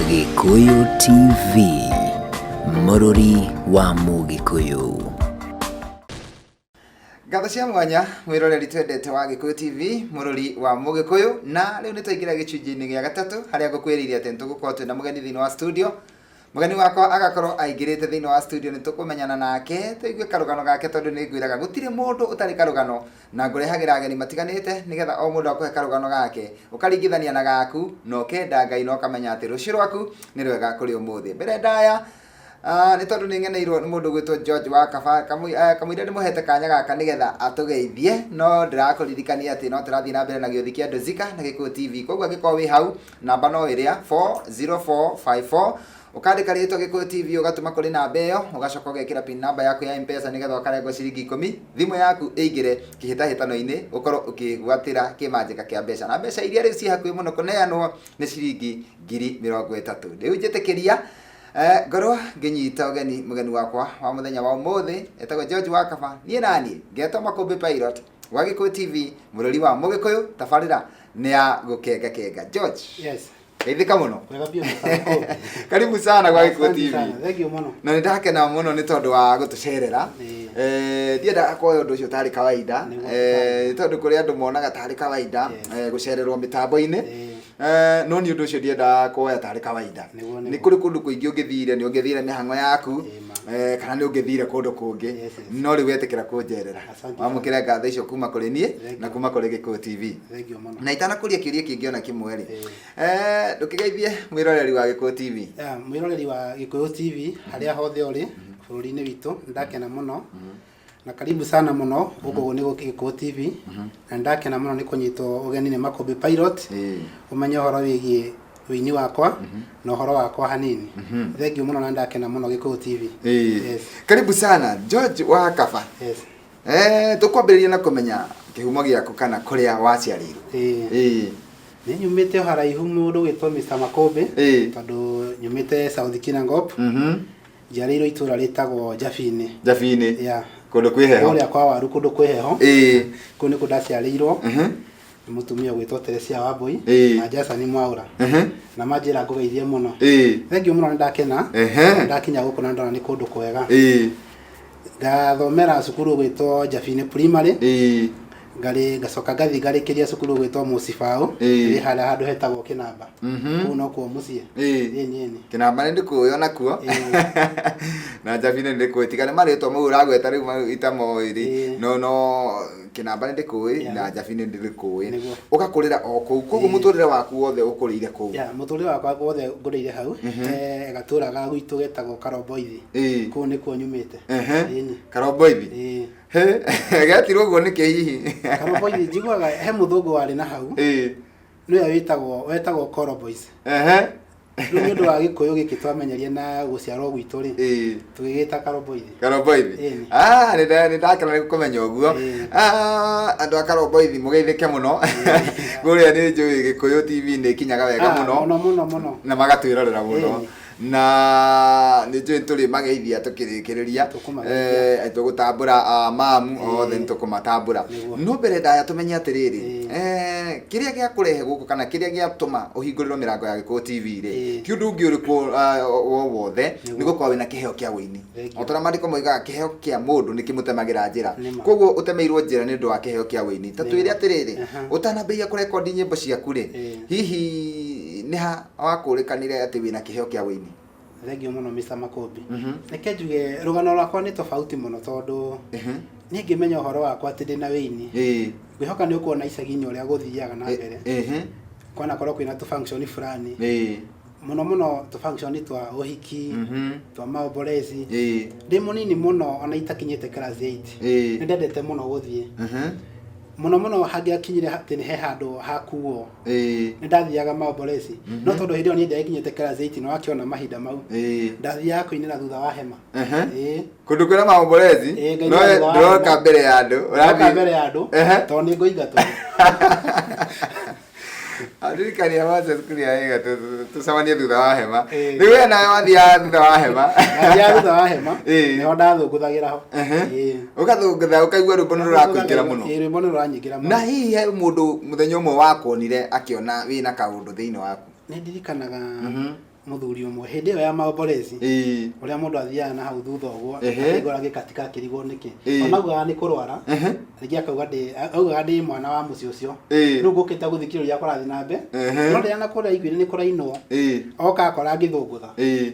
Gĩkũyũ TV, mũrũri wa Mũgĩkũyũ. Ngatho cia mwanya mwĩroreri twendete wa Gĩkũyũ TV, mũrũri wa Mũgĩkũyũ. Na rĩu nĩ twaingĩra gĩcunjĩ-inĩ gĩa gatatũ, harĩa ngũkwĩrĩire atĩ nĩ tũgũkorwo twĩna mũgeni thĩinĩ wa studio. Mũgeni wakwa agakorwo aingĩrĩte thĩinĩ wa studio, nĩ tũkũmenyana nake, tũigue karũgano gake, tondũ nĩ ngwĩraga gũtirĩ mũndũ ũtarĩ karũgano, na ngũrehagĩra ageni matiganĩte nĩgetha o mũndũ akũhe karũgano gake, ũkaringithania na gaku, na ũkenda Ngai na ũkamenya atĩ rũciũ rwaku nĩ rwega kũrĩ ũmũthĩ. Mbere ndaya, nĩ tondũ nĩ ng'eneirwo nĩ mũndũ ũgwĩtwo George wa Kaba, kamũira ndĩmũhete kanya gaka nĩgetha atũgeithie, no ndĩrakũririkania atĩ no tũrathiĩ na mbere na gĩũthi kĩa Ndũzika na Gĩkũyũ TV. Koguo angĩkorwo wĩ hau, namba no ĩrĩa 40454, ũkandĩka rĩtwa Gĩkũyũ TV, ũgatũma kũrĩ namba ĩyo, ũgacoka ũgekĩra pin namba yaku ya M-Pesa nĩgetha ũkarengwo ciringi 10, thimũ yaku ĩingĩre kĩhĩtahĩtano-inĩ, ũkorwo ũkĩgwatĩra kĩmanjĩka kĩa mbeca. Na mbeca iria rĩu ciĩ hakuhĩ mũno kũneanwo nĩ ciringi 30,000. Rĩu njĩtĩkĩria ngorwo ngĩnyita ũgeni mũgeni wakwa wa mũthenya wa ũmũthĩ, etagwo George Wakaba. Niĩ naniĩ ngetwo Makũmbĩ Pilot wa Gĩkũyũ TV, mũrũri wa Mũgĩkũyũ. Tabarĩra nĩ ya gũkenga kenga. George. Yes. Geithĩka mũno. Wega biũ, Mr. Makũmbĩ. Karibu sana gwa Gĩkũyũ Asante TV. sana. Thank you mũno. Na nĩ ndakena mũno nĩ tondũ wa gũtũcerera. Ndiendaga kuoya ũndũ ũcio tarĩ kawaida. Nĩguo. Tondũ kũrĩ andũ monaga tarĩ kawaida gũcererwo mĩtambo-inĩ. No niĩ ũndũ ũcio ndiendaga kuoya tarĩ kawaida. Nĩguo. Nĩ kũrĩ kũndũ kũingĩ ũngĩthire, nĩ ũngĩthire mĩhang'o yaku, Ĩma. kana nĩ ũngĩthire kũndũ kũngĩ, Yes. no rĩu wetĩkĩra kũnjerera. Asante. Wamũkĩre ngatho icio kuma kũrĩ niĩ Thank na you. kuma kũrĩ Gĩkũyũ TV. Thank you mũno. Na itanakũria kĩũria kĩngĩ ona kĩmwe rĩ, ndũkĩgeithie mwĩroreri wa Gĩkũyũ TV. Yeah, mwĩroreri wa Gĩkũyũ TV harĩa hothe ũrĩ bũrũri-inĩ witũ, ndakena mũno na karibu sana mũno gũkũ nĩ Gĩkũyũ TV, na ndakena mũno nĩ kũnyitwo ũgeni nĩ Makũmbĩ Pilot, ũmenye ũhoro wĩgiĩ ũini wakwa na ũhoro wakwa hanini. Thank you mũno na ndakena mũno, Gĩkũyũ TV. Yes. Karibu sana, George wa Kaba. Yes. Tũkwambĩrĩria na kũmenya kĩhumo gĩaku kana kũrĩa waciarĩirwo. Nĩ nyumĩte o haraihu mũndũ gwĩtwo Mr. Makũmbĩ, tondũ nyumĩte South Kinangop. Njiarĩirwo itũra rĩtagwo Njabinĩ. Njabinĩ. Yeah. Kũndũ kwĩ heho. Kũrĩa kwa waru, kũndũ kwĩ heho. Kũu nĩkuo ndaciarĩirwo nĩ mũtumia ũgwĩtwo Teresia Wambui na Jasani Mwaũra, na manjĩra ngũgeithie mũno. Thank you mũno, nĩ ndakena. Ndakinya gũkũ na ndona nĩ kũndũ kwega. Ngathomera cukuru ũgwĩtwo Njabinĩ Primary. Ngarĩ ngacoka ngathiĩ ngarĩkĩria cukuru ũgwĩtwo Mũcibaũ, ĩrĩ harĩa handũ hetagwo Kĩnamba. Kũu nokuo mũciĩ. Ĩni. Kĩnamba nĩ ndĩkũĩ onakuo, na Njabinĩ nĩ ndĩkũĩ, tiga nĩ marĩtwa mau ũragweta rĩu itamoĩ rĩ. No Kĩnamba nĩ ndĩkũĩ na Njabinĩ nĩ ndĩkũĩ. Ũgakũrĩra o kũu, koguo mũtũrĩre waku wothe ũkũrĩire kũu? Yeah, mũtũrĩre wakwa wothe ngũrĩire hau. Gatũra ga gwitũ getagwo Karomboithi. Kũu nĩkuo nyumĩte. Ĩni. Karomboithi. Ĩĩ. Getirwo ũguo nĩkĩ hihi? Karomboithi, njiguaga he mũthũngũ warĩ na hau, nĩwe wetagwo Korobois. Rĩu nĩ ũndũ wa Gĩkũyũ gĩkĩ twamenyerie na gũciarwo gwitũ rĩ, tũgĩgĩta Karomboithi. Karomboithi. Ĩni. Ah, nĩ ndakena nĩ kũmenya ũguo. Ah, andũ a Karomboithi, mũgeithĩke mũno kũrĩa. Nĩ njũĩ Gĩkũyũ TV nĩ ĩkinyaga wega Ah, mũno. Mũno mũno mũno. Na magatwĩrorera mũno. Na nĩ njũĩ tũrĩ mageithia tũkĩrĩkĩrĩria. Tũkũmageithia. Tũgũtambũra mamu othe, nĩ tũkũmatambũra. No mbere ndaya tũmenye atĩrĩrĩ, kĩrĩa gĩakũrehe gũkũ kana kĩrĩa gĩatũma ũhingũrĩrwo mĩrango ya Gĩkũyũ TV rĩ, ti ũndũ ũngĩ ũrĩkũ o wothe, nĩ gũkorwo wĩna kĩheo kĩa ũini. Thank you. O ta ũrĩa maandĩko moigaga, kĩheo kĩa mũndũ nĩ kĩmũtemagĩra njĩra. Nĩma. Koguo ũtemeirwo njĩra nĩ ũndũ wa kĩheo kĩa ũini. Ta twĩre atĩrĩrĩ, ũtanambĩrĩria kũrekondi nyĩmbo ciaku rĩ, hihi nĩ ha wakũrĩkanire atĩ wĩna kĩheo kĩa ũini? Thank you mũno, Mr. Makũmbĩ. Reke njuge rũgano rwakwa nĩ tofauti mũno, tondũ niĩ ngĩmenya ũhoro wakwa atĩ ndĩna wĩini, ngwĩhoka nĩ ũkuona icagi-inĩ ũrĩa gũthiaga na mbere, kwanakorwo kwĩna tũ function fulani, mũno mũno tũ function twa ũhiki, twa maombolezi. Ndĩ mũnini mũno, ona itakinyĩte class 8, nĩ ndendete mũno gũthiĩ, mũno mũno hangĩakinyire atĩ nĩ he handũ hakuo, nĩ ndathiaga maombolezi. No tondũ hĩndĩ ĩyo niĩ ndiakinyĩte class 8, na wakĩona mahinda mau, ndathiaga kũinĩra thutha wa hema. Kũndũ kwĩna maombolezi? Ĩĩ, Ngai no nĩ thutha wa ndũroka hema. mbere ya andũ. Ndoka mbere ya andũ, tondũ nĩ ngũingatwo. Ndirikania Moses kũrĩa wega, tũcemanie thutha wa hema. Rĩu we nawe wathiaga thutha wa hema? Ndathiaga thutha wa hema. Nĩho ndathũngũthagĩra ho. Ũgathũngũtha, ũkaigua rwĩmbo nĩ rũrakũingĩra mũno. Ĩĩ, rwĩmbo nĩ rũranyingĩra mũno. Na hihi he mũndũ mũthenya ũmwe wakuonire akĩona wĩna kaũndũ thĩinĩ waku? Nĩ ndirikanaga. Mũthuri ũmwe hĩndĩ ĩyo ya maomborezi, ũrĩa mũndũ athiaga na hau thutha ũguo, akaigua gĩkatika akĩrigwo nĩkĩ. Ona augaga nĩ kũrwara, rĩngĩ akauga ndĩ, augaga ndĩ mwana wa mũciĩ ũcio. Rĩu ngũkĩte gũthikĩrĩria ũrĩa kũrathiĩ na mbere. No rĩrĩa na kũrĩa aiguire nĩ kũrainwo, oka akora ngĩthũngũtha.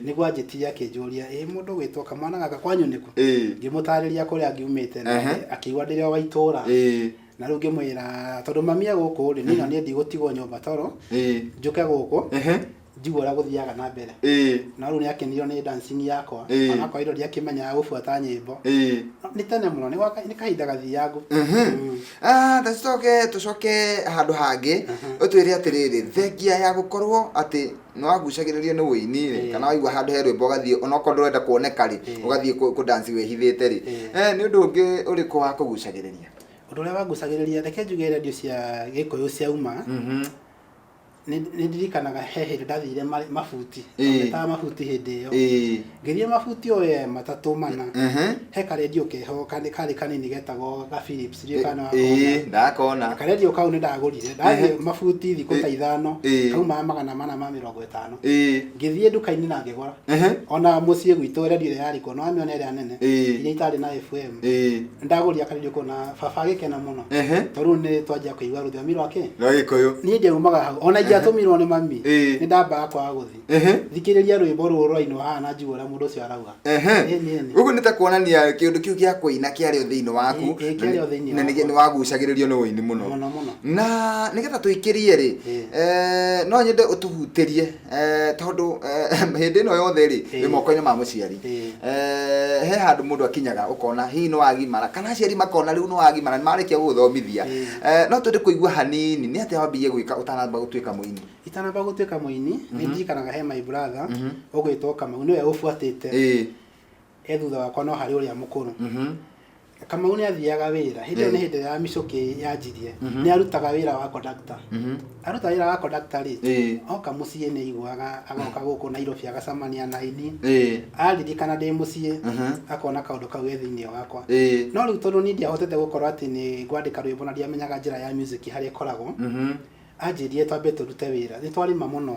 Nĩguo anjĩtire akĩnjũria, ĩ mũndũ ũgwĩtwo kamwana gaka kwanyu nĩkũ? Ngĩmũtarĩria kũrĩa ngiumĩte nake akĩigua ndĩrĩ o wa itũra. Na rĩu ngĩmwĩra tondũ mami e gũkũ rĩ, niĩ no niĩ ndigũtigwo nyũmba toro, njũke gũkũ. Njigue ũrĩa gũthiaga na mbere. Na rĩu nĩakenirio nĩ dancing yakwa. Onakorwo iro ndiakĩmenyaga gũbuata nyĩmbo. Nĩ tene mũno, nĩ kahinda gathiangu. Ah, ta tũcoke tũcoke handũ hangĩ, ũtwĩre atĩrĩrĩ, thengia ya gũkorwo atĩ nĩ wagucagĩrĩrio nĩ ũini rĩ, kana waigua handũ he rwĩmbo ũgathiĩ, onokorwo ndũrenda kuoneka rĩ, ũgathiĩ kũ dance wĩhithĩte rĩ, nĩ ũndũ ũngĩ ũrĩkũ wa kũgucagĩrĩria? Ũndũ ũrĩa wangucagĩrĩria, reke njuge redio cia Gĩkũyũ ciauma, nĩ ndirikanaga he hĩndĩ ndathire mabuti. Metaga mabuti hĩndĩ ĩyo. Ngĩthiĩ mabuti o we matatũ mana. He karendio keho karĩ kanini getagwo ga Philips, ndiũĩ kana nĩ wakona. Ndakona. Karendio kau nĩ ndagũrire. Ndathiĩ mabuti thikũ ta 5, kaumaga 450. Ngĩthiĩ nduka-inĩ na ngĩgũra. Ona mũciĩ gwitũ rendio ĩrĩa yarĩ kuo, nĩ wamĩona ĩrĩa nene, iria itarĩ na FM. Ndagũrire karendio kau na baba agĩkena mũno. Tondũ rĩu nĩ twanjia kũigua rũthiomi rwa kĩ? Rwa Gĩkũyũ. Niĩ ndiaumaga hau. Ona ingĩatũmirwo nĩ mami, nĩ ndambaga kwaga gũthiĩ. Thikĩrĩria rwĩmbo rũrũ rũrainwo haha na njigue ũrĩa mũndũ ũcio arauga. Ĩni, ĩni. Ũguo nĩ ta kuonania kĩũndũ kĩu gĩa kũina kĩarĩ o thĩinĩ waku. Ĩ, kĩarĩ o thĩinĩ Na wakwa. Nĩ wagucagĩrĩrio nĩ ũini mũno. Mũno mũno. Na nĩgetha tũikĩrie rĩ, no nyende ũtũhutĩrie, tondũ hĩndĩ ĩno yothe rĩ, wĩ moko-inĩ ma mũciari. He handũ mũndũ akinyaga ũkona hihi nĩ wagimara, kana aciari makona rĩu nĩ wagimara, nĩ marĩkia gũgũthomithia. No twende kũigua hanini, nĩ atĩa wambirie gwĩka ũtanamba gũtuĩka mũini? Itanamba gũtuĩka mũini, nĩ ndirikanaga he my brother ũgwĩtwo Kamau, nĩwe ũbuatĩte. E thutha wakwa no harĩ ũrĩa mũkũrũ. Kamau nĩ athiaga wĩra. Hĩndĩ ĩyo nĩ hĩndĩ ya mĩcũkĩ yanjirie. Nĩ arutaga wĩra wa conductor. Aruta wĩra wa conductor rĩ, oka mũciĩ nĩ aiguaga agoka gũkũ Nairobi agacemania na aini. Aririkana ndĩ mũciĩ, akona kaũndũ kau ge thĩinĩ wakwa. No rĩu tondũ niĩ ndiahotete gũkorwo atĩ nĩ ngwandĩka rwĩmbo na ndiamenyaga njĩra ya music harĩa ĩkoragwo, anjĩrire twambe tũrute wĩra. Nĩ twarĩma mũno.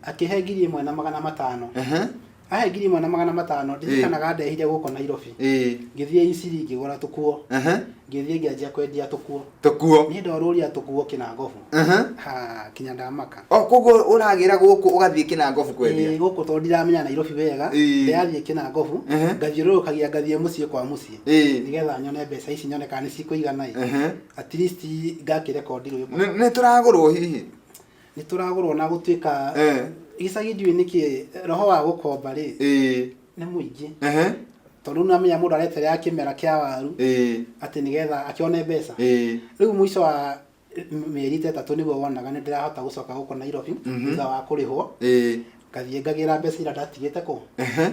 Akĩhe 1500. Ahe 1500, ndirikanaga ndehire gũkũ Nairobi. Ngĩthiĩ Isiri ngĩgũra tũkuo. Ngĩthiĩ ngĩanjia kwendia tũkuo. Tũkuo. Niĩ ndorũria tũkuo Kĩnangobu. Ha, kinya ndamaka. O koguo ũragĩra gũkũ ũgathiĩ Kĩnangobu kwendia? Ĩĩ, gũkũ tondũ ndiramenya Nairobi wega, ndĩrathiĩ Kĩnangobu, ngathiũrũrũkagia ngathiĩ mũciĩ kwa mũciĩ. Nĩgetha nyone mbeca ici nyone kana nĩ cikũigana ĩ. At least ngakĩrekondi rwĩmbo. Nĩ tũragũrwo hihi? Nĩ tũragũrwo na gũtuĩka gĩcagi ndiũĩ nĩkĩ roho wa gũkomba rĩ, nĩ mũingĩ. Tondũ nĩ wamenya mũndũ areterera kĩmera kĩa waru, atĩ nĩgetha akĩone mbeca. Rĩu mũico wa mĩeri ta 3 nĩguo wonaga nĩ ndĩrahota gũcoka gũkũ Nairobi, thutha wa kũrĩhwo. Ngathiĩ ngagĩra mbeca iria ndatigĩte kũ?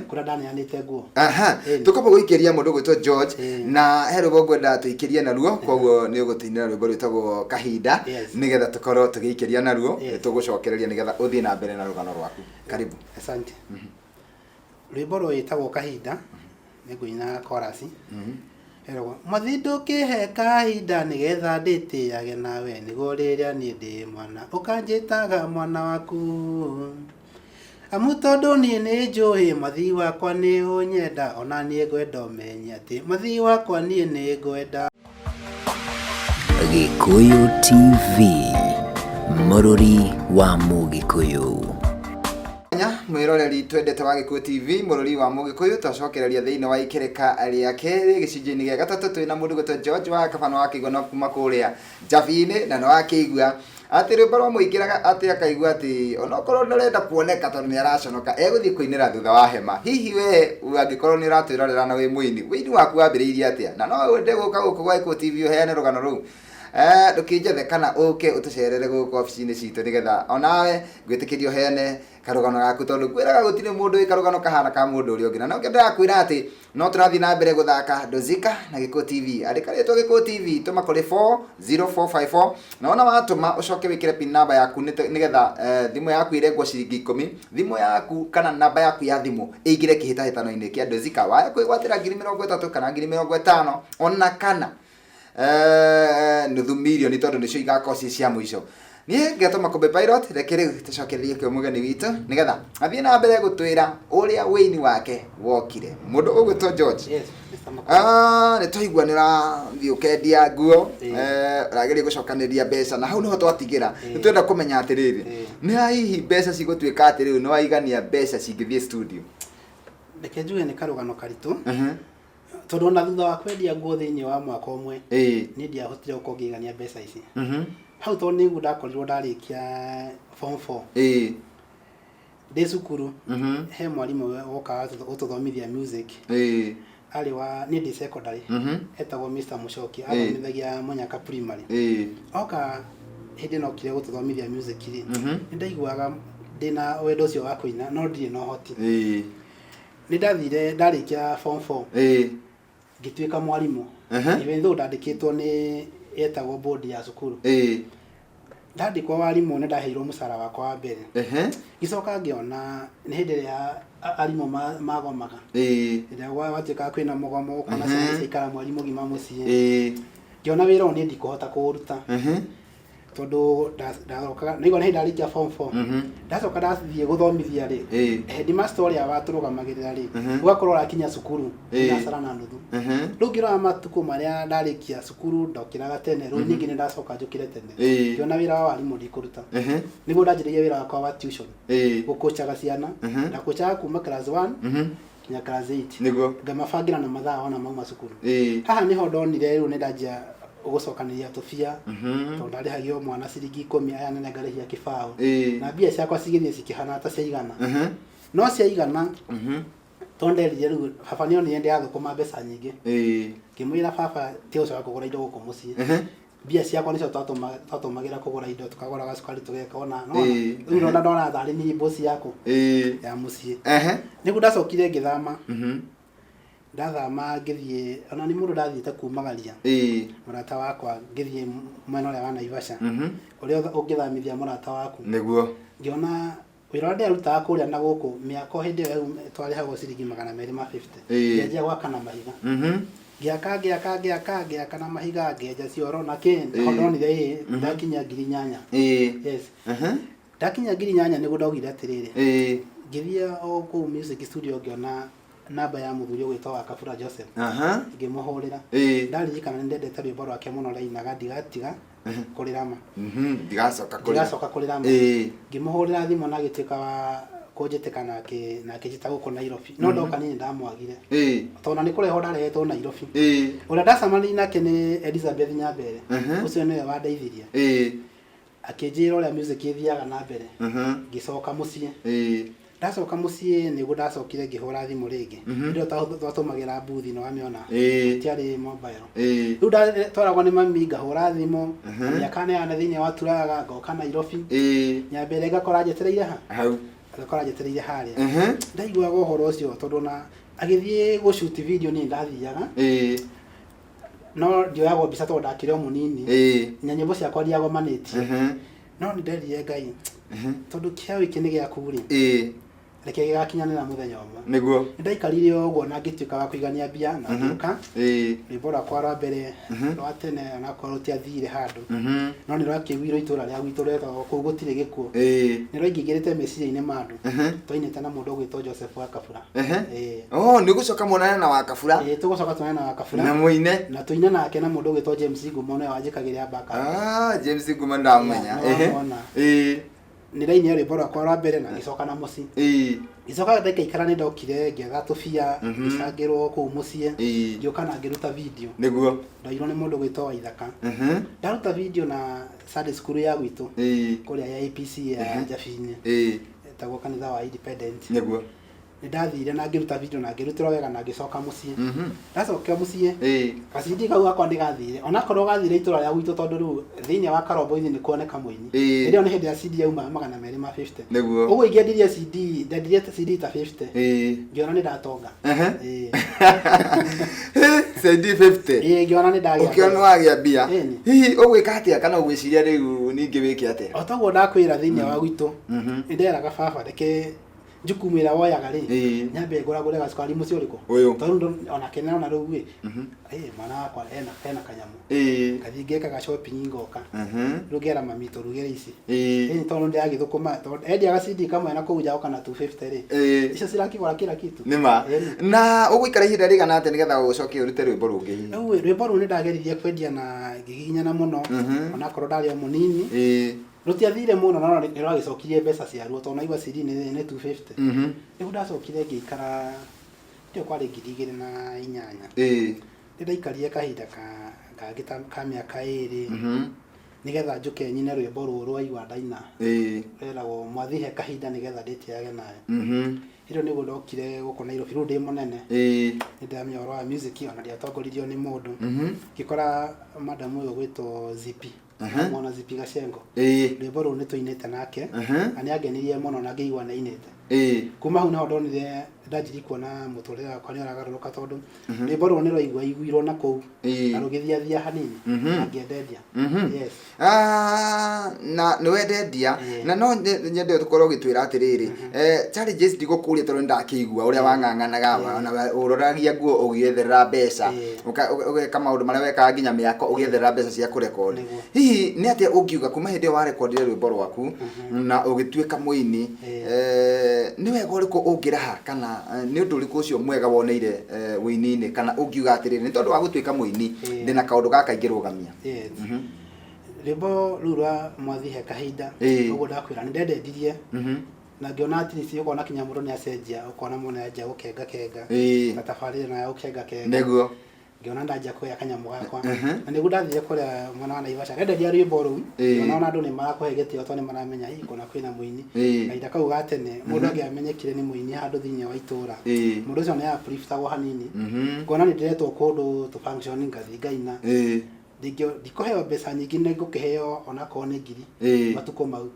Kũrĩa ndaneanĩte nguo. Tũkamba gũikĩria mũndũ ũgwĩtwo George, na he rwĩmbo ngwenda tũikĩrie naruo, koguo nĩ ũgũtũinĩra rwĩmbo rwĩtagwo Kahinda, nĩgetha tũkorwo tũgĩikĩria naruo, tũgũcokereria nĩgetha ũthiĩ na mbere na rũgano rwaku. Karibu. Asante. Rwĩmbo rwĩtagwo Kahinda, nĩ ngũina chorus. Eragwo, Mwathi ndũkĩhe kahinda nĩgetha ndĩtĩage nawe, nĩguo rĩrĩa niĩ ndĩ mwana ũkanjĩtaga mwana waku. Amu tondũ niĩ nĩ njũĩ mwathi wakwa nĩ ũnyenda, ona niĩ ngwenda ũmenye atĩ mwathi wakwa niĩ nĩ ngwenda. Gĩkũyũ TV, mũrũri wa Mũgĩkũyũ. Nya, mwĩroreri twendete wa Gĩkũyũ TV, mũrũri wa Mũgĩkũyũ, twacokereria thĩinĩ wa ikereka rĩa kerĩ gĩcunjĩ-inĩ gĩa gatatũ twĩna mũndũ gwĩtwo George wa Kabano wa Kĩigua no kuma kũrĩa Njabi-inĩ, na nĩ wakĩigua atĩ rwĩmbo rwamũingĩraga atĩ akaigua atĩ onokorwo ndarenda kuoneka tondũ nĩ araconoka, egũthiĩ kũinĩra thutha wa hema. Hihi we angĩkorwo nĩ ũratwĩrorera na wĩ mũini, ũini waku wambĩrĩirie atĩa? Na no wende gũka gũkũ gwa Gĩkũyũ TV ũheane rũgano rũu? Ndũkĩnjethe kana ũke ũtũcerere gũkũ obici-inĩ citũ nĩgetha onawe ngwĩtĩkĩrie ũheane karũgano gaku, tondũ ngwĩraga gũtirĩ mũndũ wĩ karũgano kahana ka mũndũ ũrĩa ũngĩ. Na nokĩo ndĩrakwĩra atĩ no tũrathiĩ na mbere gũthaka Dozika na Gĩkũyũ TV. Andĩka rĩtwa Gĩkũyũ TV, tũma kũrĩ 40454, na wona watũma ũcoke wĩkĩre pin number yaku nĩgetha thimũ yaku ĩrengwo ciringi 10, thimũ yaku kana namba yaku ya thimũ ĩingĩre kĩhĩtahĩtano-inĩ kĩa Dozika. Waya kwĩgwatĩra 30,000 kana 50,000 ona kana nuthu mirioni, tondũ nĩcio igakorwo ciĩ cia mũico. Niĩ ngetwo Makũmbĩ Pilot. Reke rĩu tũcokererie kwĩ mũgeni witũ nĩgetha athiĩ na mbere gũtwĩra ũrĩa wĩini wake wokire. Mũndũ ũgwĩtwo George. Yes, Mr. Makũmbĩ. Ah, nĩ twaigua nĩ ũrathiĩ ũkendia nguo, ũrageria gũcokanĩria mbeca, na hau nĩho twatigĩra. Nĩ twenda kũmenya atĩrĩrĩ, nĩ hihi mbeca cigũtuĩka atĩ rĩu nĩ waigania mbeca cingĩthiĩ studio? Reke njuge nĩ karũgano karitũ, tondũ ona thutha wa kwendia nguo thĩinĩ wa mwaka ũmwe, niĩ ndiahotire gũkorwo ngĩigania mbeca ici. Hau tondũ nĩguo ndakorirwo ndarĩkia form 4, ndĩ cukuru, he mwarimũ wokaga gũtũthomithia music. Arĩ wa niĩ ndĩ secondary, etagwo Mr. Mũcoki, athomithagia Mũnyaka Primary. Oka hĩndĩ ĩno okire gũtũthomithia music rĩ, nĩ ndaiguaga ndĩna wendo ũcio wa kũina, no ndirĩ na ũhoti. Nĩ ndathire ndarĩkia form 4, ngĩtuĩka mwarimũ, even though ndandĩkĩtwo nĩ yetagwo board ya cukuru. Ndandĩkwo warimũ, nĩ ndaheirwo mũcara wakwa wa mbere. Ngĩcoka ngĩona nĩ hĩndĩ ĩrĩa arimũ magomaga, ĩrĩa gwatuĩkaga kwĩna mũgomo, ũkona ciana ciaikara mweri mũgima mũciĩ. Ngĩona wĩra ũyũ niĩ ndikũhota kũũruta, tondũ ndarokaga naigua nĩ hĩndĩ ndarĩkia form 4. Ndacoka ndathiĩ gũthomithia rĩ, headmaster ũrĩa watũrũgamagĩrĩra rĩ, ũgakorwo ũrakinya cukuru thinacara na nuthu. Rĩu ngĩrora matukũ marĩa ndarĩkia cukuru ndokĩraga tene, rĩu ningĩ nĩ ndacoka njũkĩre tene. Ngĩona wĩra wa warimũ ndikũruta. Nĩguo ndanjĩrĩirie wĩra wakwa wa tuition, gũkũcaga ciana. Ndakũcaga kuma class 1 nginya class 8. Ngamabangĩra na mathaa ona mauma cukuru. Haha nĩho ndonire rĩu nĩ ndanjia gũcokanĩria tũbia, tondũ ndarĩhagio mwana ciringi 10, aya nene ngarĩhia kĩbaũ. Na mbia ciakwa cigĩthiĩ cikĩhana ta ciaigana. No ciaigana, tondũ nderire rĩu baba nĩ onire ndĩrathũkũma mbeca nyingĩ. Ngĩmwĩra, "Baba, tigũcoka kũgũra indo gũkũ mũciĩ." Mbia ciakwa nĩcio twatũmagĩra kũgũra indo, tũkagũra gacukari, tũgeka ona nona. Rĩu ndona ndona tarĩ niĩ boss yaku ya mũciĩ. Nĩguo ndacokire ngĩthama. Ndathama ngĩthiĩ, ona nĩ mũndũ ndathiĩte kumagaria mũrata wakwa, ngĩthiĩ mwena ũrĩa wa Naivasha, ũrĩa ũngĩthamithia mũrata waku. Ngĩona wĩra ũrĩa ndĩrarutaga kũrĩa na gũkũ mĩako, hĩndĩ ĩyo twarĩhagwo ciringi 250. Ngĩanjia gwaka na mahiga. Ngĩaka, ngĩaka, ngĩaka, ngĩaka na mahiga, ngĩenja cioro na kĩ, ho ndonire ĩ ndakinya 8,000. Yes. Ndakinya 8,000 nĩguo ndaugire atĩrĩrĩ, ngĩthiĩ o kũu music studio, ngĩona namba ya mũthuri ũgwĩtwo wa Kabura Joseph. Ngĩmũhũrĩra. Ndaririkana nĩ ndendete rwĩmbo rwake mũno rainaga, "Ndigatiga Kũrĩrama". Ndigacoka kũrĩra. "Ndigacoka Kũrĩrama". Ngĩmũhũrĩra thimũ na agĩtuĩka wa kũnjĩtĩka na akĩnjĩta gũkũ Nairobi, no ndoka niĩ nĩndamwagire, tondũ nĩ kũrehwo ndarehetwo Nairobi. Ũrĩa ndacemanirie nake nĩ Elizabeth Nyambere. Ũcio nĩwe wandeithirie, akĩnjĩra ũrĩa music ĩthiaga na mbere. Ngĩcoka mũciĩ. Ndacoka mũciĩ nĩguo ndacokire ngĩhũra thimũ rĩngĩ. Hĩndĩ ĩyo twatũmagĩra mbuthi, nĩ wamĩona, gũtiarĩ mobile. Rĩu ndatwaragwo nĩ mami, ngahũra thimũ, mami akaneana thĩinĩ wa turaga, ngoka Nairobi. Nyambere ngakora njetereire ha Hau. Ngakora njetereire harĩa. Ndaiguaga ũhoro ũcio, tondũ ona agĩthiĩ gũshoot video niĩ ndathiaga, no ndioyagwo mbica tondũ ndakĩrĩ o mũnini, na nyĩmbo ciakwa ndiagomanĩtie. No nĩ nderire Ngai, tondũ kĩheo gĩkĩ nĩ gĩaku rĩ, reke gĩgakinyanĩra mũthenya ũmwe. Nĩ ndaikarire o ũguo na ngĩtuĩka wa kũigania mbia na ngĩũka. Rwĩmbo rwakwa rwa mbere rwa tene, onakorwo rũtiathire handũ, no nĩ rwakĩiguirwo itũra rĩa gwitũ rwetagwo kũu gũtirĩ gĩkuũ. Nĩ rwaingĩrĩte meciria-inĩ ma andũ. Twainĩte na mũndũ ũgwĩtwo Joseph wa Kabura. Oh, nĩ ũgũcoka monane na Wakabura? Ĩĩ, tũgũcoka tuonane na Wakabura na mũine. Na tũine nake na mũndũ ũgwĩtwo James Ngumo, nĩwe wanjĩkagĩra backup. Ah, James Nguma ndamũmenya. Yeah, nĩwamwona. Nĩ ndainire rwĩmbo rwakwa rwa mbere na ngĩcoka na mũciĩ. Ngĩcoka ndaikaikara, nĩ ndokire ngĩetha tũbia, ngĩcangĩrwo kũu mũciĩ. Ngĩũka na ngĩruta video. Ndoirwo nĩ mũndũ ũgwĩtwo Waithaka. Ndaruta video na Sunday school ya gwitũ, kũrĩa ya APC ya Njabi-inĩ, ĩtagwo kanitha wa Independent. Nĩ ndathire na ngĩruta video na ngĩrutĩrwo wega na ngĩcoka mũciĩ. Ndacoka mũciĩ, gacindi kau gakwa nĩ gathire, onakorwo gathire itũra rĩa gwitũ, tondũ rĩu thĩinĩ wa Karombo-inĩ nĩ kuoneka mũini. Hĩndĩ ĩyo nĩ hĩndĩ ya CD yauma 250. Ũguo ingĩendirie CD, ndendirie CD ta 50, ngĩona nĩ ndatonga. CD 50? Ĩĩ, ngĩona nĩ ndagĩa Ũkĩona mbeca. wagĩa mbia. Ĩni. Hihi ũgwĩka atĩa, kana ũgwĩciria rĩu ningĩ wĩke atĩa? O toguo ndakwĩra, thĩinĩ wa gwitũ nĩ nderaga baba, reke Jukumu ĩrĩa woyaga rĩ, nyambe ngũragũre gacukari mũciĩ ũrĩkũ? Ũyũ. Tondũ onake nĩrona rĩu ĩ, mwana wakwa ena kanyamũ. Ngathiĩ ngekaga shopping ngoka. Rĩu ngera mami tũrugĩre ici. Ĩni tondũ ndĩragĩthũkũma, tondũ endia gacindi kamwe na kũu nja goka na 250 rĩ. Icio cirakĩgũra kila kitu. Nĩma. Na ũgũikara ihinda rĩigana atĩa nĩgetha ũcoke ũrute rwĩmbo rũngĩ hihi? Rĩu rwĩmbo rũu nĩndageririe kwendia na ngĩgiginyana mũno, onakorwo ndarĩ o mũnini. Rũtiathire mũno no nĩ rwagĩcokirie mbeca ciaruo tondũ naigua CD nĩ 250. Rĩu ndacokire ngĩikara ndĩo kwarĩ 2008. Nĩ ndaikarire kahinda kangĩ ta ka mĩaka 2 nĩgetha njũke nyine rwĩmbo rũrũ waigua ndaina. Rwĩragwo Mwathi he kahinda nĩgetha ndĩtĩage nawe. Hĩndĩ ĩyo nĩguo ndokire gũkũ Nairobi rĩu ndĩ mũnene. Nĩ ndĩramenya ũhoro wa music ona ndiatongoririo nĩ mũndũ. Ngĩkora madam ũyũ ũgwĩtwo Zippy. Mwana Zippy Gacengo. Rwĩmbo rũu nĩ tũinĩte nake na nĩ angenirie mũno na ngĩigua nĩ ainĩte. Kuma hau nĩho ndonire ndanjirie kuona mũtũrĩre wakwa nĩ ũragarũrũka tondũ rwĩmbo rũu nĩ rwaiguaiguirwo na kũu na rũgĩthiathia hanini na ngĩendendia. Yes. Na nĩ wendendia na no nyende tũkorwo ũgĩtwĩra atĩrĩrĩ, challenges ndigũkũria tondũ nĩndakĩigua ũrĩa wang'ang'anaga ona ũroragia nguo ũgĩetherera mbeca, ũgeka maũndũ marĩa wekaga nginya mĩako ũgĩetherera mbeca cia kũrekondi. Hihi nĩ atĩa ũngiuga kuma hĩndĩ ĩyo warekondire rwĩmbo rwaku na ũgĩtuĩka mũini, nĩ wega ũrĩkũ ũngĩraha kana nĩ ũndũ ũrĩkũ ũcio mwega woneire ũini-inĩ kana ũngiuga atĩrĩrĩ nĩ tondũ wa gũtuĩka mũini ndĩna kaũndũ gaka ingĩrũgamia? Yes. Rwĩmbo rũu rwa Mwathi he kahinda, ũguo ndakwĩra nĩ ndendendirie na ngĩona at least ũkona kinya mũndũ nĩ acenjia, ũkona mũndũ nĩ anjia gũkenga kenga na tabarĩra nayo gũkenga kenga. Ngĩona ndanjia kũgĩa kanyamũ gakwa. Na nĩguo ndathire kũrĩa mwena wa Naivasha ndenderia rwĩmbo rũu, ngĩona ona andũ nĩ marakũhe gĩtĩo tondũ nĩ maramenya hihi kũna kwĩna mũini. Kahinda kau ga tene mũndũ angĩamenyekire nĩ mũini handũ thĩinĩ wa itũra, mũndũ ũcio nĩ upliftagwo hanini. Ngona nĩ ndĩretwo kũndũ tũ function ngathiĩ ngaina. Ndikũheo mbeca nyingĩ nĩ ngũkĩheo onakorwo nĩ ngiri matukũ mau.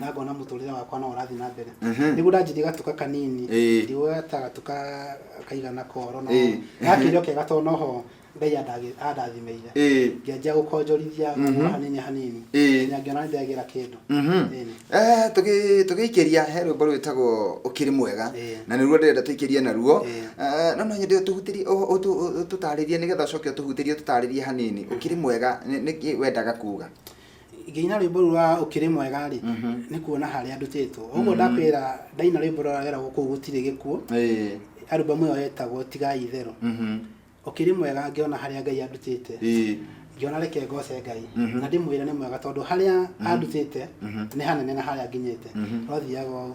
Na ngona mũtũrĩre wakwa no ũrathiĩ na mbere. Nĩguo ndanjirie gatuka kanini, ndigũgeta gatuka kaigana koro no gakĩrĩ o kega tondũ noho Ngai andathimĩire. Ngĩanjia gũkonjorithia ũguo hanini hanini nginya ngĩona nĩ ndagĩra kĩndũ. Ĩni. Tũgĩikĩria he rwĩmbo rwĩtagwo Ũkĩrĩ Mwega na nĩruo ndĩrenda tũikĩrie naruo. No no nyende ũtũhutĩrie, ũtũtarĩrie nĩgetha ũcoke ũtũhutĩrie ũtũtarĩrie hanini Ũkĩrĩ Mwega nĩkĩ wendaga kuga? Ngĩina rwĩmbo rũu rwa Ũkĩrĩ Mwega rĩ, nĩ kuona harĩa ndutĩtwo. Ũguo ndakwĩra ndaina rwĩmbo rũrĩa rweragwo kũu gũtirĩ gĩkuũ, album ĩyo yetagwo Tigai Itherũ. Ũkĩrĩ mwega ngĩona harĩa Ngai andutĩte. Ngĩona reke ngoce Ngai. Na ndĩmwĩre nĩ mwega tondũ harĩa andutĩte nĩ hanene na harĩa nginyĩte. Rwathiaga ũũ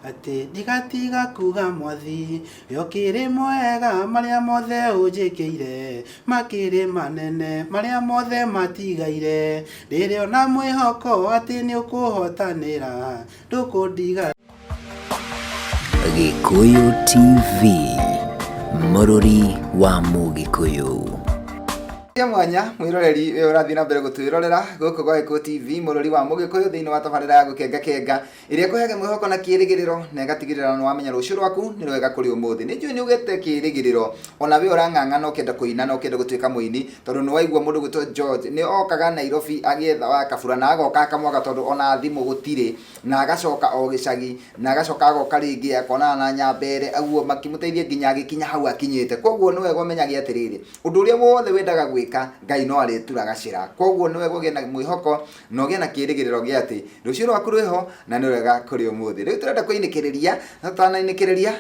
atĩ ndigatiga kuga Mwathi we ũkĩrĩ mwega, marĩa mothe ũnjĩkĩire makĩrĩ manene, marĩa mothe matigaire ndĩrĩ ona mwĩhoko atĩ nĩ ũkũhotanĩra ndũkũndiga. Gĩkũyũ TV, mũrũri wa Mũgĩkũyũ. Cia mwanya mwĩroreri we ũrathiĩ na mbere gũtwĩrorera gũkũ gwa Gĩkũyũ TV, mũrũri wa Mũgĩkũyũ thĩinĩ wa tabarĩra ya Gũkenga Kenga ĩrĩa ĩkũheaga mwĩhoko na kĩrĩgĩrĩro na ĩgatigĩrĩra nĩ wamenya rũciũ rwaku nĩ rwega kũrĩ ũmũthĩ. Nĩ njũĩ nĩ ũgĩte kĩrĩgĩrĩro ona we ũrang'ang'ana ũkĩenda kũina na ũkĩenda gũtuĩka mũini tondũ nĩ waigua mũndũ gwĩtwo George nĩ okaga Nairobi agĩetha wa kabura na agoka akamwaga tondũ ona thimũ gũtirĩ na agacoka o gĩcagi na agacoka agoka rĩngĩ akonana na Nyambere aguo makĩmũteithia nginya agĩkinya hau akinyĩte. Koguo nĩ wega ũmenyage atĩrĩrĩ, ũndũ ũrĩa wothe wendaga gwĩka Ngai no arĩtura gacĩra. Koguo nĩ wega ũgĩe na mwĩhoko na ũgĩe na kĩrĩgĩrĩro gĩa atĩ rũciũ rwaku rwĩho na nĩ rwega kũrĩ ũmũthĩ. Rĩu tũrenda kũinĩkĩrĩria, no tũtanainĩkĩrĩria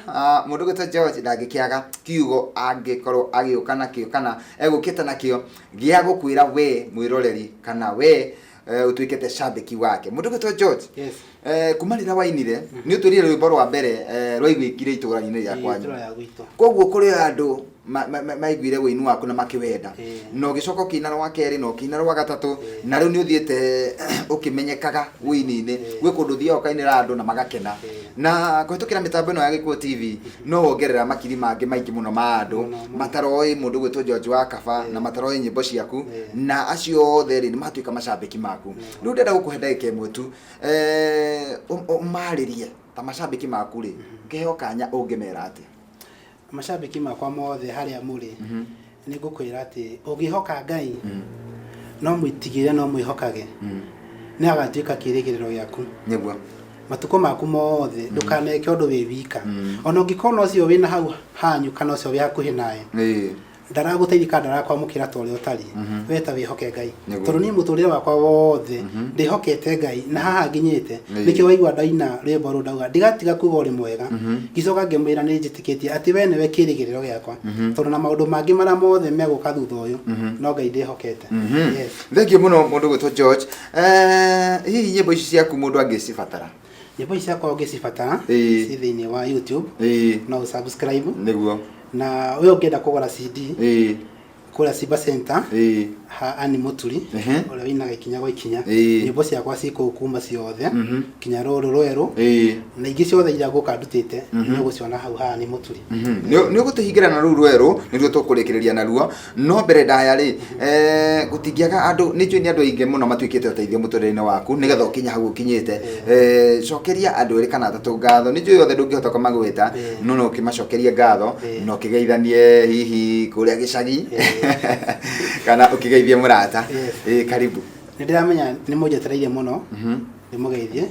mũndũ ũgwĩtwo George ndangĩkĩaga kiugo angĩkorwo agĩũka nakĩo kana egũkĩte nakĩo gĩa gũkwĩra we mwĩroreri kana we ũtuĩkĩte shabiki wake. Mũndũ ũgwĩtwo George, Yes. kuma rĩrĩa wainire nĩ ũtwĩrire rwĩmbo rwa mbere rwaiguĩkire itũũra-inĩ rĩa Ĩĩ, kwanyu. itũũra rĩa gwitũ. Koguo kũrĩ andũ maiguire ũini waku na makĩwenda. Na ũgĩcoka ũkĩina rwa kerĩ na ũkĩina rwa gatatũ na rĩu nĩ ũthiĩte ũkĩmenyekaga ũini-inĩ. Gwĩ kũndũ ũthiaga ũkainĩra andũ na magakena. Na kũhĩtũkĩra mĩtambo ĩno ya Gĩkũyũ TV no wongerera makiri mangĩ maingĩ mũno ma andũ mataroĩ mũndũ ũgwĩtwo George wa Kaba na mataroĩ nyĩmbo ciaku na acio othe rĩ nĩ matuĩka macambĩki maku. Rĩu ndĩrenda gũkũhe ndagĩka ĩmwe tu ũmarĩrie ta macambĩki maku rĩ, ũngĩheo kanya ũngĩmera atĩa? Macambĩki makwa mothe harĩa mũrĩ, nĩ ngũkwĩra atĩ ũngĩhoka Ngai, no mwĩtigĩre no mwĩhokage, nĩ agatuĩka kĩrĩgĩrĩro gĩaku. Nĩguo. Matukũ maku mothe ndũkaneke ũndũ wĩ wika. Ona ũngĩkorwo na ũcio wĩna hau hanyu kana ũcio wĩ hakuhĩ nawe, ndaragũteithia kana ndarakwamũkĩra ta ũrĩa ũtariĩ, we ta wĩhoke Ngai. Tondũ niĩ mũtũrĩre wakwa wothe ndĩhokete Ngai na haha nginyĩte. Nĩkĩo waigua ndaina rwĩmbo rũu ndauga ndigatiga kuga ũrĩ mwega. Ngĩcoka ngĩmwĩra nĩ njĩtĩkĩtie atĩ we nĩwe kĩrĩgĩrĩro gĩakwa, tondũ na maũndũ mangĩ marĩa mothe megũka thutha ũyũ, no Ngai ndĩhokete. Yes. Thengiũ mũno mũndũ gwĩtwo George. Hihi nyĩmbo ici ciaku mũndũ angĩcibatara? Nyĩmbo ici ciakwa ũngĩcibatara, ci thĩinĩ wa YouTube, no ũsubscribe. Na we ũngĩenda kũgũra CD, kũrĩa Simba Center, ha Annie Mũturi, ũrĩa ũinaga ikinya gwa ikinya. Nyĩmbo ciakwa ci kũu kuma ciothe, kinya rũrũ rwerũ, na ingĩ ciothe iria ngũka ndutĩte, nĩ ũgũciona hau ha Annie Mũturi. Nĩ ũgũtũhingĩra na rũu rwerũ, nĩruo tũkũrĩkĩrĩria naruo. No mbere ndaya rĩ, gũtingĩaga andũ, nĩ njũĩ nĩ andũ aingĩ mũno matuĩkĩte ũteithio mũtũrĩre-inĩ waku nĩgetha ũkinye hau ũkinyĩte. Cokeria andũ erĩ kana atatũ ngatho. Nĩ njũĩ othe ndũngĩhota kũmagweta, no no ũkĩmacokerie ngatho na ũkĩgeithanie hihi kũrĩa gĩcagi kana ũkĩgeithie mũrata. Karibu. Nĩ ndĩramenya nĩ mũnjetereire mũno ndĩmũgeithie.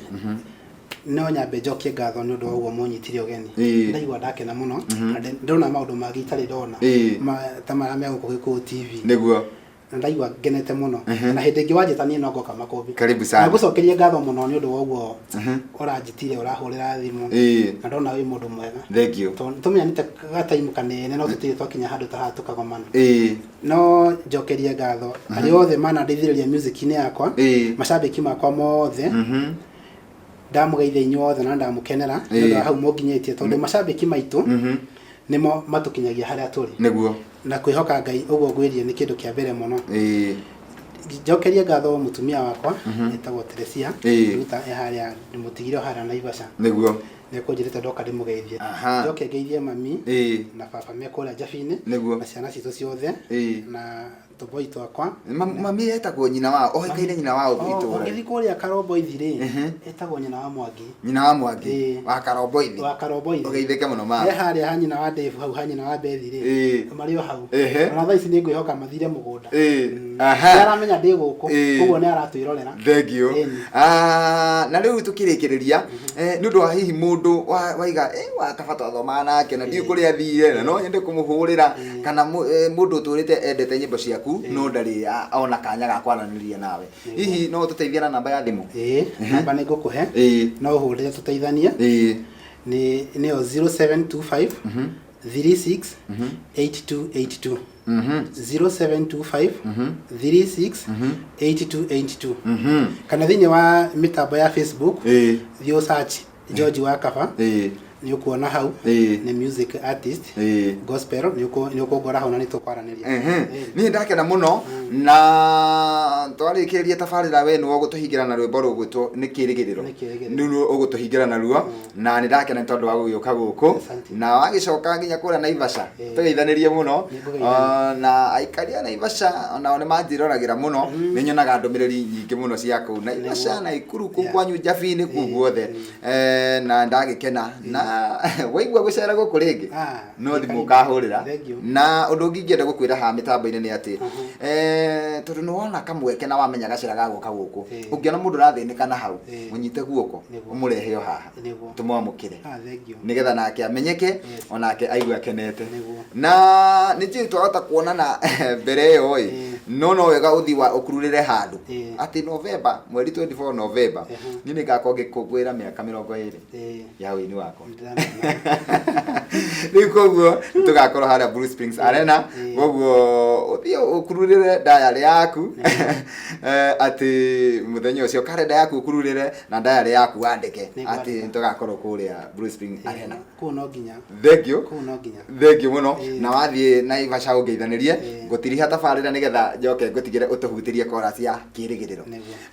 No nyambe njokie ngatho nĩ ũndũ wa ũguo mũnyitire ũgeni. Ndaigua ndakena mũno na ndĩrona maũndũ mangĩ itarĩ ndona ta marĩa me gũkũ Gĩkũyũ TV. Na ndaigua ngenete mũno. Na hĩndĩ ĩngĩ wanjĩta niĩ no ngoka Makũmbĩ. Karibu sana. Na ngũcokerie ngatho mũno nĩ ũndũ wa ũguo ũranjĩtire ũrahũrĩra thimũ. Na ndona wĩ mũndũ mwega. Thank you. Tondũ tũmenyanĩte gataimu kanene no tũtirĩ twakinya handũ ta haha tũkagomana. No njokerie ngatho arĩa othe manandeithĩrĩria music-inĩ yakwa, macambĩki makwa mothe. Ndamũgeithia inyuothe na ndamũkenera nĩ ũndũ wa hau mũnginyĩtie, tondũ macambĩki maitũ nĩmo matũkinyagia harĩa tũrĩ. Na kwĩhoka Ngai ũguo ngwĩrie nĩ kĩndũ kĩa mbere mũno. Njokerie ngatho mũtumia wakwa etagwo Teresia Nduta, e harĩa ndĩmũtigire o harĩa Naivasha. Nĩekũnjĩrĩte ndoka ndĩmũgeithie. Njoke ngeithie mami na baba me kũrĩa Njabi-inĩ na ciana citũ ciothe na tũboi twakwa. Mami etagwo nyina wa, oĩkaine nyina wa itũra. Ũngĩthiĩ kũrĩa Karomboithi rĩ, etagwo nyina wa Mwangi. Nyina wa Mwangi, wa Karomboithi. Wa Karomboithi. Ũgeithĩke mũno mama. He harĩa ha nyina wa Dave, hau ha nyina wa Bethi rĩ, marĩ o hau. Ona thaa ici nĩ ngwĩhoka mathire mũgũnda. Nĩ aramenya ndĩ gũkũ, koguo nĩ aratwĩrorera. Thank you. Na rĩu tũkĩrĩkĩrĩria, nĩ ũndũ wa hihi mũndũ waiga, wa kaba twathomaga nake na ndiũĩ kũrĩa athire na no nyende kũmũhũrĩra, kana mũndũ ũtũrĩte endete nyĩmbo ciaku no ndarĩ ona kanya ga kwaranĩria nawe, hihi no ũtũteithie na namba ya thimũ? Ĩĩ, namba nĩ ngũkũhe. No ũhũrĩre tũteithanie. Nĩ nĩyo 0725 36 8282. 0725 36 8282. Kana thĩinĩ wa mĩtambo ya Facebook, thiĩ ũ search George wa Kaba, nĩ ũkuona hau. Nĩ music artist, gospel, nĩ ũkũngora hau na nĩ tũkwaranĩria. Niĩ ndakena mũno na twarĩkĩrĩria tabarĩra, we nĩwe ũgũtũhingĩra na rwĩmbo rũgwĩtwo nĩ kĩrĩgĩrĩro. Nĩ Kĩrĩgĩrĩro. Nĩruo ũgũtũhingĩra naruo, na nĩ ndakena nĩ tondũ wa gũgĩũka gũkũ. Asante. Na wagĩcoka nginya kũrĩa Naivasha, tũgeithanĩrie mũno. Nĩngũgeithania. Na aikari a Naivasha onao nĩ manjĩroragĩra mũno, nĩ nyonaga ndũmĩrĩri nyingĩ mũno cia kũu Naivasha, Naikuru, kũu kwanyu Njabi-inĩ, kũu guothe. Na ndagĩkena na waigua gũcera gũkũ rĩngĩ, no thimũ ũkahũrĩra. Thank you. Na ũndũ ũngĩ ingĩenda gũkwĩra haha mĩtambo-inĩ nĩ atĩ, tondũ nĩ wona kamweke na wamenya gacĩra ga gũka gũkũ, ũngĩona mũndũ ũrathĩnĩka na hau, mũnyite guoko, ũmũrehe o haha, tũmwamũkĩre. Thank you. Nĩgetha nake amenyeke, onake aigue akenete. Na nĩ njũĩ twahota kuonana mbere ĩyo ĩ, no wega ũthiĩ wa ũkururĩre handũ atĩ November, mweri 24 November, niĩ nĩ ngakorwo ngĩkũngũĩra mĩaka 20 ya ũini wakwa. Nĩndĩramenya. Rĩu koguo tũgakorwo harĩa Blue Springs Arena. Koguo ũthiĩ ũkururĩre diary yaku, atĩ mũthenya ũcio karenda yaku ũkururĩre na diary yaku wandĩke atĩ tũgakorwo kũrĩa Blue Springs Arena. Kũu no nginya. Thank you. Kũu no nginya. Thank you mũno. Na wathiĩ Naivasha ũngeithanĩrie, ngũtiriha tabarĩra nĩgetha njoke ngũtigĩre ũtũhutĩrie chorus ya kĩrĩgĩrĩro.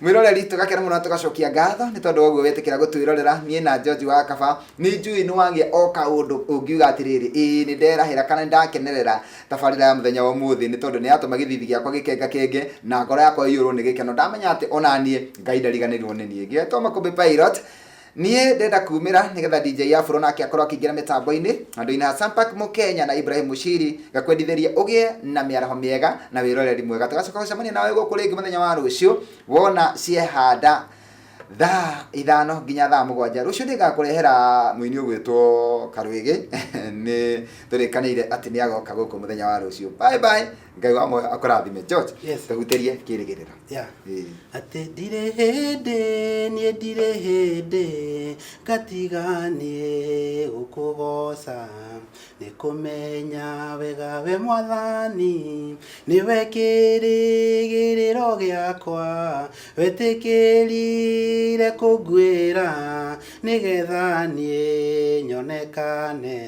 Mwĩroreri, tũgakena mũno na tũgacokia ngatho nĩ tondũ wa ũguo wetĩkĩra gũtwĩrorera niĩ na George wa Kaba. Nĩ njũĩ nĩ wagĩa o kaũndũ ũngiuga atĩrĩrĩ, ĩĩ nĩ nderahĩra kana nĩ ndakenerera tabarĩra ya mũthenya wa ũmũthĩ, nĩ tondũ nĩ yatũma gĩthithi gĩakwa gĩkengakenge na ngoro yakwa ĩiyũrwo nĩ gĩkeno ndamenya atĩ ona niĩ Ngai ndariganĩirwo nĩ niĩ. Ngĩetwo Makũmbĩ Pilot, niĩ ndenda kumĩra nĩgetha DJ Afro nake akorwo akĩingĩra mĩtambo-inĩ handũ-inĩ ha Sampak Mũkenya na Ibrahim Mushiri, ngakwendithĩria ũgĩe na mĩaraho mĩega na wĩroreri mwega. Tũgacoka gũcemania nawe gũkũ rĩngĩ mũthenya wa rũciũ wona ciehanda. Thaa 5 nginya thaa 7. Rũciũ nĩngakũrehera mũini ũgwĩtwo Karwĩgĩ. Nĩ tũrĩkanĩire atĩ nĩ agoka gũkũ mũthenya wa rũciũ. Bye bye. Ngai wa muoyo akũrathime. George, Yes. tũhutĩrie kĩrĩgĩrĩro. Yeah. Atĩ ndirĩ hĩndĩ, niĩ ndirĩ hĩndĩ ngatiga niĩ gũkũgoca, nĩ kũmenya wega we Mwathani nĩwe kĩrĩgĩrĩro gĩakwa, wetĩkĩrire kũnguĩra nĩgetha niĩ nyonekane,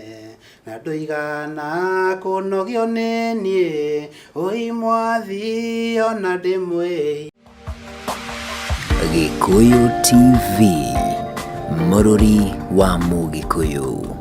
na ndũigana kũnogio nĩ niĩ, ũi Mwathi ona ndĩ mwĩhi. Gĩkũyũ TV, mũrũri wa Mũgĩkũyũ.